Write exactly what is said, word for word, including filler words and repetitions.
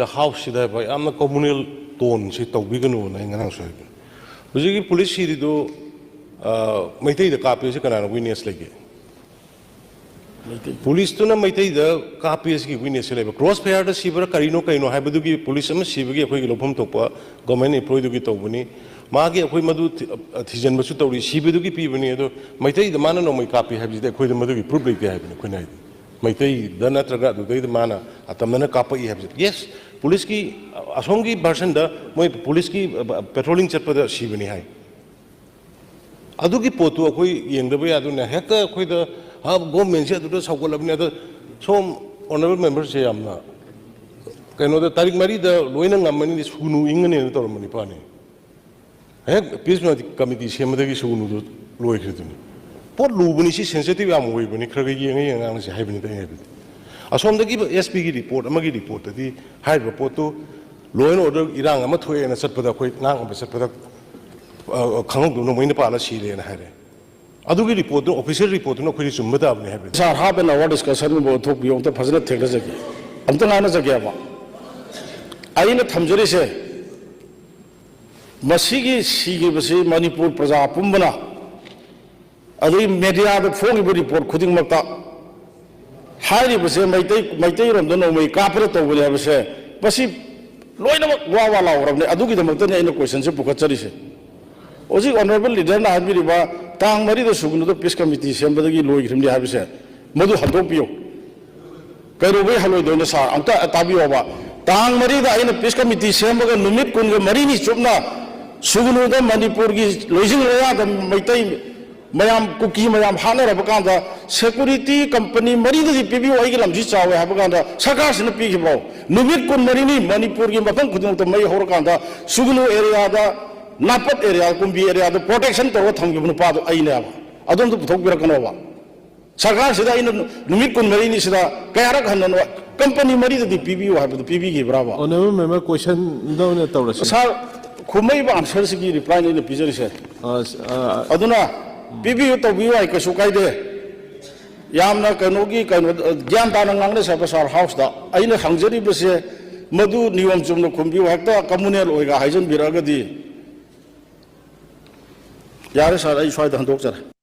ꯍꯥꯎꯁꯁꯤꯗ ꯍꯥꯏꯕ ꯌꯥꯝꯅ ꯀꯣꯃꯨꯅꯦꯜ ꯇꯣꯟꯁꯤ ꯇꯧꯕꯤꯒꯅꯨꯅ ꯑꯩ ꯉꯔꯥꯡꯁꯨ ꯍꯥꯏꯕꯅꯤ꯫ ꯍꯧꯖꯤꯛꯀꯤ ꯄꯨꯂꯤꯁ ꯁꯤꯔꯤꯗꯨ, ꯑ, ꯃꯩꯇꯩꯗ ꯀꯥꯞꯄꯦꯁꯤ ꯀꯅꯥꯅ ꯋꯤꯠꯅꯦꯁ ꯂꯩꯒꯦ? ꯄꯨꯂꯤꯁꯇꯨꯅ ꯃꯩꯇꯩꯗ ꯀꯥꯞꯄꯦ ꯑꯁꯤꯒꯤ ꯋꯤꯠꯅꯦꯁꯁꯦ ꯂꯩꯕ꯫ ꯀ꯭ꯔꯣꯁ ꯐꯌꯥꯔꯗ ꯁꯤꯕ꯭ꯔꯥ ꯀꯔꯤꯅꯣ ꯀꯩꯅꯣ ꯍꯥꯏꯕꯗꯨꯒꯤ ꯄꯨꯂꯤꯁ ꯑꯃ ꯁꯤꯕꯒꯤ ꯑꯩꯈꯣꯏꯒꯤ ꯂꯧꯐꯝ ꯊꯣꯛꯄ ꯒꯣꯔꯃꯦꯟ ꯑꯦꯝꯄ꯭ꯂꯣꯏꯗꯨꯒꯤ ꯇꯧꯕꯅꯤ꯫ ꯃꯥꯒꯤ ꯑꯩꯈꯣꯏ ꯃꯗꯨ ꯊꯤ-, ꯊꯤꯖꯤꯟꯕꯁꯨ ꯇꯧꯔꯤ, ꯁꯤꯕꯗꯨꯒꯤ ꯄꯤꯕꯅꯤ꯫ ꯑꯗꯣ ꯃꯩꯇꯩꯗ ꯃꯥꯅ ꯅꯣꯡꯃꯩ ꯀꯥꯞꯄꯤ ꯍꯥꯏꯕꯁꯤꯗꯤ ꯑꯩꯈꯣꯏꯗ ꯃꯗꯨꯒꯤ ꯄ꯭ꯔꯨꯐ ꯂꯩꯇꯦ ꯍꯥꯏꯕꯅꯤ ꯑꯩꯈꯣꯏꯅ ꯍꯥꯏꯗꯤ꯫ ꯃꯩꯇꯩꯗ ꯅꯠꯇ꯭ꯔꯒ ꯑꯗꯨꯗꯩꯗ ꯃꯥꯅ ꯑꯇꯝꯅꯅ ꯀꯥꯞꯄꯛꯏ ꯍꯥꯏꯕꯁꯦ꯫ ꯌꯦꯁ, ꯄꯨꯂꯤꯁꯀꯤ, ꯑꯁꯣꯝꯒꯤ ꯚꯔꯁꯟꯗ ꯃꯣꯏ ꯄꯨꯂꯤꯁꯀꯤ, ꯑ, ꯄꯦꯇ꯭ꯔꯣꯂꯤꯡ ꯆꯠꯄꯗ ꯁꯤꯕꯅꯤ ꯍꯥꯏ꯫ ꯑꯗꯨꯒꯤ ꯄꯣꯠꯇꯨ ꯑꯩꯈꯣꯏ ꯌꯦꯡꯗꯕ ꯌꯥꯗꯣꯏꯅꯦ꯫ ꯍꯦꯛꯇ ꯑꯩꯈꯣꯏꯗ, "ꯍꯥ, ꯒꯣꯔꯃꯦꯟꯁꯦ ꯑꯗꯨꯗ ꯁꯧꯒꯠꯂꯕꯅꯤ", ꯑꯗ ꯁꯣꯝ ꯑꯣꯅꯔꯦꯕꯜ ꯃꯦꯝꯕꯔꯁꯦ ꯌꯥꯝꯅ ꯀꯩꯅꯣꯗ ꯇꯥꯔꯤꯛ ꯃꯔꯤꯗ ꯂꯣꯏꯅ ꯉꯝꯃꯅꯤ, ꯁꯨꯒꯅꯨ ꯏꯪꯉꯅꯤꯅ ꯇꯧꯔꯝꯕ ꯅꯤꯄꯥꯅꯤ꯫ ꯍꯦꯛ ꯄꯤꯁ ꯀꯃꯤꯇꯤ ꯁꯦꯝꯕꯗꯒꯤ ꯁꯨꯒꯅꯨꯗꯨ ꯂꯣꯏꯈ꯭ꯔꯤꯗꯨꯅꯤ꯫ ꯄꯣꯠ ꯂꯨꯕꯅꯤ, ꯁꯤ ꯁꯦꯟꯁꯤꯇꯤꯚ ꯌꯥꯝ ꯑꯣꯏꯕꯅꯤ, ꯈꯔ ꯈꯔ ꯌꯦꯡꯉ ꯌꯦꯡꯉ ꯉꯥꯡꯅꯁꯤ ꯍꯥꯏꯕꯅꯤꯗ ꯑꯩꯅ ꯍꯥꯏꯕꯗꯤ꯫ ꯑꯁꯣꯝꯗꯒꯤ ꯑꯦꯁ ꯄꯤꯒꯤ ꯔꯤꯄꯣꯔꯠ ꯑꯃꯒꯤ ꯔꯤꯄꯣꯔꯠꯇꯗꯤ ꯍꯥꯏꯔꯤꯕ ꯄꯣꯠꯇꯨ ꯂꯣ ꯑꯦꯟ ꯑꯣꯔꯗꯔ ꯏꯔꯥꯡ ꯑꯃ ꯊꯣꯛꯑꯦꯅ ꯆꯠꯄꯗ, ꯑꯩꯈꯣꯏ ꯉꯥꯡꯅꯕ ꯆꯠꯄꯗ, ꯑ, ꯈꯪꯍꯧꯗꯅ ꯃꯣꯏꯅ ꯄꯥꯜꯂ ꯁꯤꯔꯦꯅ ꯍꯥꯏꯔꯦ꯫ ꯑꯗꯨꯒꯤ ꯔꯤꯄꯣꯔꯠꯇꯨꯅ, ꯑꯣꯐꯤꯁꯤꯌꯦꯜ ꯔꯤꯄꯣꯔꯠꯇꯨꯅ ꯑꯩꯈꯣꯏꯗꯤ ꯆꯨꯝꯕ ꯇꯥꯕꯅꯤ ꯍꯥꯏꯕꯗꯤ꯫ Sir, half an hour discussion ꯒꯨꯝꯕ ꯑꯣꯟꯊꯣꯛꯄꯤꯌꯨ, ꯑꯝꯇ ꯐꯖꯅ ꯊꯦꯡꯅꯖꯒꯦ, ꯑꯝꯇ ꯉꯥꯡꯅꯖꯒꯦꯕ꯫ ꯑꯩꯅ ꯊꯝꯖꯔꯤꯁꯦ, ꯃꯁꯤꯒꯤ ꯁꯤꯈꯤꯕꯁꯤ ꯃꯅꯤꯄꯨꯔ ꯄ꯭ꯔꯖꯥ ꯄꯨꯝꯕꯅ, ꯑꯗꯒꯤ ꯃꯦꯗꯤꯌꯥꯗ ꯐꯣꯡꯉꯤꯕ ꯔꯤꯄꯣꯔꯠ ꯈꯨꯗꯤꯡꯃꯛꯇ ꯍꯥꯏꯔꯤꯕꯁꯦ ꯃꯩꯇꯩ, ꯃꯩꯇꯩꯔꯣꯝꯗ ꯅꯣꯡꯃꯩ ꯀꯥꯞꯄꯗ ꯇꯧꯕꯅꯤ ꯍꯥꯏꯕꯁꯦ, ꯃꯁꯤ ꯂꯣꯏꯅꯃꯛ ꯋꯥ ꯋꯥ ꯂꯥꯎꯔꯕꯅꯦ꯫ ꯑꯗꯨꯒꯤꯗꯃꯛꯇꯅꯤ ꯑꯩꯅ ꯀꯣꯏꯁꯟꯁꯦ ꯄꯨꯈꯠꯆꯔꯤꯁꯦ꯫ ꯍꯧꯖꯤꯛ ꯑꯣꯅꯔꯦꯕꯜ ꯂꯤꯗꯔꯅ ꯍꯥꯏꯕꯤꯔꯤꯕ ꯇꯥꯡ ꯃꯔꯤꯗ ꯁꯨꯒꯅꯨꯗ ꯄꯤꯁ ꯀꯃꯤꯇꯤ ꯁꯦꯝꯕꯗꯒꯤ ꯂꯣꯏꯈ꯭ꯔꯤꯕꯅꯤ ꯍꯥꯏꯕꯁꯦ, ꯃꯗꯨ ꯍꯟꯗꯣꯛꯄꯤꯌꯨ꯫ ꯀꯩꯗꯧꯕꯩ ꯍꯜꯂꯣꯏꯗꯣꯏꯅꯣ ꯁꯥꯔ? ꯑꯝꯇ ꯇꯥꯕꯤꯌꯣꯕ꯫ ꯇꯥꯡ ꯃꯔꯤꯗ ꯑꯩꯅ ꯄꯤꯁ ꯀꯃꯤꯇꯤ ꯁꯦꯝꯃꯒ ꯅꯨꯃꯤꯠ ꯀꯨꯟꯒ ꯃꯔꯤꯅꯤ ꯆꯨꯞꯅ ꯁꯨꯒꯅꯨꯗ ꯃꯅꯤꯄꯨꯔꯒꯤ ꯂꯣꯏꯖꯤꯡ ꯂꯣꯌꯥꯗ ꯃꯩꯇꯩ ꯃꯌꯥꯝ, ꯀꯨꯀꯤ ꯃꯌꯥꯝ ꯍꯥꯠꯅꯔꯕ ꯀꯥꯟꯗ ꯁꯦꯀꯨꯔꯤꯇꯤ ꯀꯝꯄꯅꯤ ꯃꯔꯤꯗꯗꯤ ꯄꯤꯕꯤꯌꯨ, ꯑꯩꯒꯤ ꯂꯝꯁꯤ ꯆꯥꯎꯋꯦ ꯍꯥꯏꯕ ꯀꯥꯟꯗ ꯁꯔꯀꯥꯔꯁꯤꯅ ꯄꯤꯈꯤꯕ꯭ꯔꯣ? ꯅꯨꯃꯤꯠ ꯀꯨꯟꯃꯔꯤꯅꯤ ꯃꯅꯤꯄꯨꯔꯒꯤ ꯃꯐꯝ ꯈꯨꯗꯤꯡꯃꯛꯇ ꯃꯩ ꯍꯧꯔꯀꯥꯟꯗ ꯁꯨꯒꯅꯨ ꯑꯦꯔꯤꯌꯥꯗ, ꯅꯥꯄꯠ ꯑꯦꯔꯤꯌꯥ, ꯀꯨꯝꯕꯤ ꯑꯦꯔꯤꯌꯥꯗ ꯄ꯭ꯔꯣꯇꯦꯛꯁꯟ ꯇꯧꯔꯒ ꯊꯝꯈꯤꯕ ꯅꯨꯄꯥꯗꯣ ꯑꯩꯅꯦꯕ꯫ ꯑꯗꯣꯝꯗ ꯄꯨꯊꯣꯛꯄꯤꯔꯛꯀꯅꯣꯕ꯫ ꯁꯔꯀꯥꯔꯁꯤꯗ ꯑꯩꯅ ꯅꯨꯃꯤꯠ ꯀꯨꯟꯃꯔꯤꯅꯤꯁꯤꯗ ꯀꯌꯥꯔꯛ ꯍꯟꯅꯅꯣ ꯀꯝꯄꯅꯤ ꯃꯔꯤꯗꯗꯤ ꯄꯤꯕꯤꯌꯨ ꯍꯥꯏꯕꯗꯨ ꯄꯤꯕꯤꯈꯤꯕ꯭ꯔꯥꯕ? ꯑꯣꯅꯔꯦꯕꯜ ꯃꯦꯝꯕꯔ, ꯀꯣꯏꯁꯟꯗ ꯑꯣꯏꯅ ꯇꯧꯔꯁꯤ꯫ ꯁꯥꯔ, ꯈꯨꯝꯃꯛꯏꯕ ꯑꯟꯁꯔꯁꯤꯒꯤ ꯔꯤꯄ꯭ꯂꯥꯏꯅꯤ ꯑꯩꯅ ꯄꯤꯖꯔꯤꯁꯦ꯫ ꯑ, ꯑ, ꯑꯗꯨꯅ ꯄꯤꯕꯤꯌꯨ, ꯇꯧꯕꯤꯌꯨ ꯍꯥꯏ, ꯀꯩꯁꯨ ꯀꯥꯏꯗꯦ꯫ ꯌꯥꯝꯅ ꯀꯩꯅꯣꯒꯤ, ꯀꯩꯅꯣ, ꯒ꯭ꯌꯥꯟ ꯇꯥꯅ ꯉꯥꯡꯅꯁꯦ ꯍꯥꯏꯕ ꯁꯥꯔ ꯍꯥꯎꯁꯇ꯫ ꯑꯩꯅ ꯍꯪꯖꯔꯤꯕꯁꯦ ꯃꯗꯨ ꯅꯤꯌꯣꯝ ꯆꯨꯝꯅ ꯈꯨꯝꯕꯤꯌꯨ, ꯍꯦꯛꯇ communal ꯑꯣꯏꯒ ꯍꯥꯏꯖꯤꯟꯕꯤꯔꯛꯑꯒꯗꯤ꯫ ꯌꯥꯔꯦ ꯁꯥꯔ, ꯑꯩ ꯁ꯭ꯋꯥꯏꯗ ꯍꯟꯗꯣꯛꯆꯔꯦ꯫